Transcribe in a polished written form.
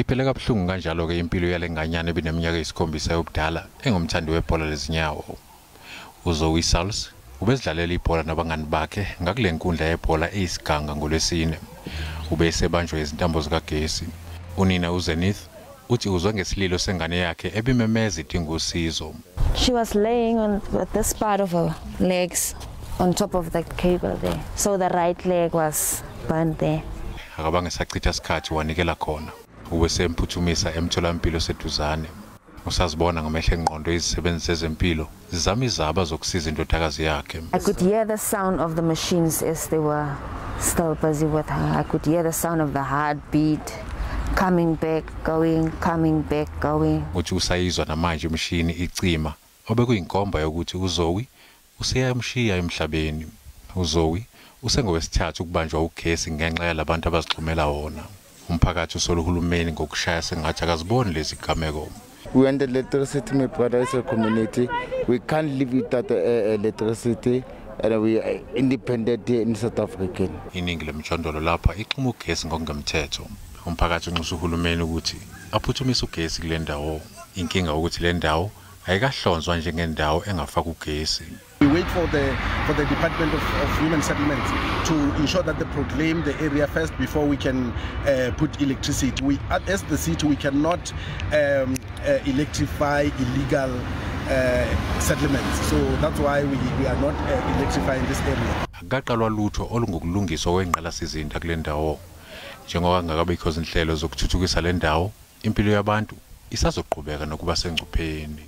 Iphele kabuhlungu kanjalo-ke impilo yale nganyana ebineminyaka eyisikhombisa yobudala engumthandi webhola lezinyawo. UZoe Sauls ubezidlalela ibhola nabangani bakhe ngakule nkundla yebhola eyisiganga ngoLwesine. Ubesebanjwe izintambo zikagesi. Unina uZenith uthi uzwe ngesililo sengane yakhe ebimemeza idinga usizo. She was laying on this part of her legs on top of the cable there. So the right leg was burned there. Akabange sachitha isikhathi wanikela khona. Ubesemphuthumisa emtholampilo seduzane. Usazibona ngamehlo engqondo izisebenzi zezempilo zizama izaba zokusiza indodakazi yakhe. I could hear the sound of the machines as they were still busy with her. I could hear the sound of the heartbeat coming back, going, coming back, going. Uthi usayizwa namanje imishini icima obekuyinkomba yokuthi uZoe useyamshiya emhlabeni. UZoe usengowesithathu ukubanjwa ugesi ngenxa yalabantu abazixhumela wona. Umphakathi usola uhulumeni ngokushaya sengathi akaziboni lezi gameko. We want electricity, my brother, as a community. We can't live without electricity, and we are independent here in South Africa. Iningi lemijondolo lapha ixhuma ugesi ngokungemthetho. Umphakathi unxusa uhulumeni ukuthi aphuthumise ugesi kule ndawo. Inkinga ukuthi le ndawo ayikahlonzwa njengendawo engafaka ugesi. We wait for the Department of Human Settlements to ensure that they proclaim the area first before we can put electricity. We, as the city, we cannot electrify illegal settlements. So that's why we are not electrifying this area. Akaqalwa lutho olungokulungiswa kwengqalasizinda kule ndawo. Njengoba kungakabikho izinhlelo zokuthuthukisa le ndawo, impilo yabantu isazoqhubeka nokuba sengcupheni.